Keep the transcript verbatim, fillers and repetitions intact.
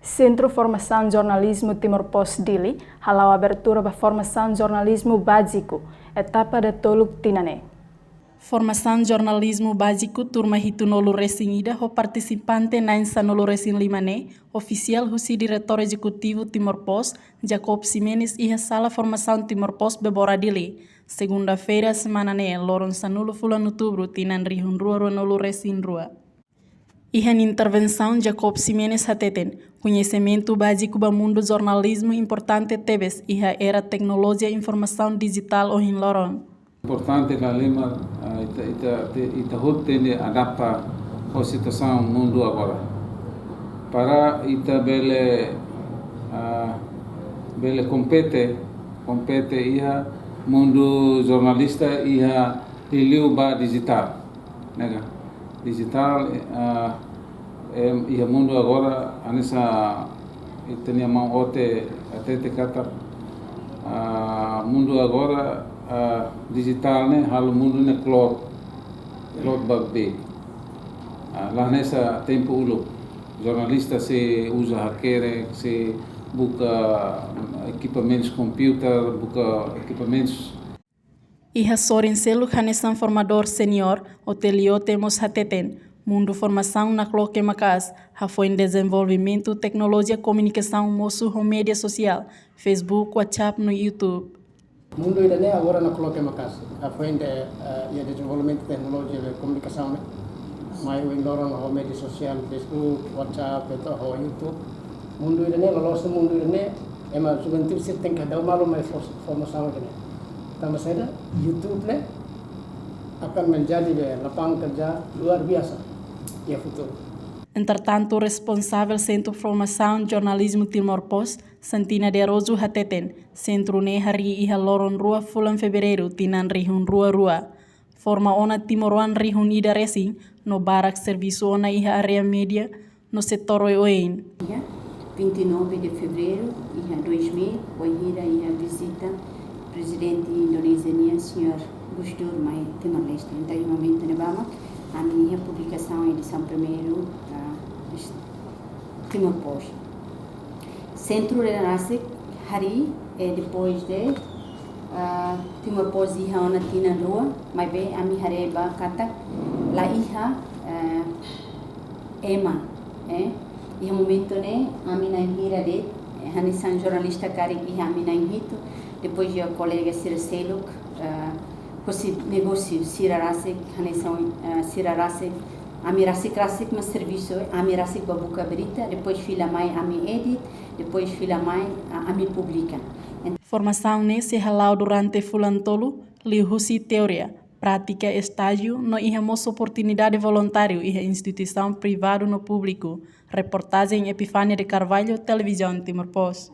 Sentru Formasaun Jornalizmu Timor Post Dili hala'o abertura ba formasaun jornalizmu báziku, etapa datoluk tinan ne'e. Formasaun jornalizmu báziku turma hitunulu resin ida ho partisipante na'in sanulu resin lima ne'e ofisiál husi Diretór Ezekutivu Timor Post, Jacob Ximenes, iha Sala Formasaun Timor Post Bebora Dili, segunda-feira semana ne'e, loron sanulu fulan Outubru, tinan rihun rua ruanulu resin rua. Iha nia intervensaun, Jacob Ximenes hateten, koñesimentu báziku ba mundu jornalizmu importante tebes iha era teknolojia informasaun dijitál ohin loron. Importante la lima, ah, ita, ita, ita, ita hotu tenke adapta ho situasaun mundu agora. Para ita bele, ah, bele kompete, kompete iha mundu jornalista iha liuliu ba dijitál. Ne'e ka? Dijitál, ah, em, iha mundu agora, hanesan ita-nia maun Ote hatete katak, ah, mundu agora, ah, dijitál ne'e halo mundu ne'e kloot, kloot ba bee. Ah, la hanesan tempu uluk. Jornalista sei uza hakerek, sei buka ekipamentus komputadór, buka ekipamentus. Iha sorin seluk, hanesan formadór seniór, Ote Liote mós hateten, mundu formasaun nakloke maka'as, hafoin dezenvolvimentu teknolojia komunikasaun mosu ho média sosiál, Facebook, WhatsApp no YouTube. Mundu ida-ne'e agora nakloke maka'as, hafoin de, eh, iha dezenvolvimentu teknolojia de komunikasaun ne'e. Mai ohin loron ho média sosiál, Facebook, WhatsApp, entaun ho YouTube. Mundu ida-ne'e, loloos mundu ida-ne'e, ema juventude sira tenke dau malu mai for-, formasaun ida-ne'e. Tanba saida, YouTube ne'e akan menjadi lapangan kerja luar biasa iha futuru. Entretantu, responsavel Sentru Formasaun Jornalizmu Timor Post, Santina de Araújo hateten, sentru ne'e harii iha loron rua fulan Fevereiru, tinan rihun rua rua. Forma ona timoroan rihun ida resin, no barak servisu ona iha área média no setór oioin. Dia vinte e nove de fevereiro, iha dois mil, wainhira iha vizita Prezidente Indonézia nian, señór Gus Dur, mai Timor-Leste. Entaun, iha momentu ne'ebá mak ami iha publikasaun edisaun primeiru, ah, Timor Post. Sentru ne'e rasik harii, eh, depois de, ah, Timor Post iha ona tinan rua, maibé ami haree ba katak la iha, eh, ema, eh. Iha momentu ne'e, ami na'in hira de'it, eh, hanesan jornalista karik iha ami na'in hitu, depois iha kolega sira seluk, eh, husi negósiu sira rasik, hanesan, eh, sira rasik, ami rasik-rasik mak servisu, ami rasik ba buka berita, depois fila mai ami edit, depois fila mai, ah, ami publika. Formasaun ne'e sei hala'o durante fulan tolu, liuhusi teoria, prátika, estájiu, no iha mós oportunidade voluntáriu iha instituisaun privadu no públiku. Reportajen Epifania de Carvalho, Televizaun Timor Post.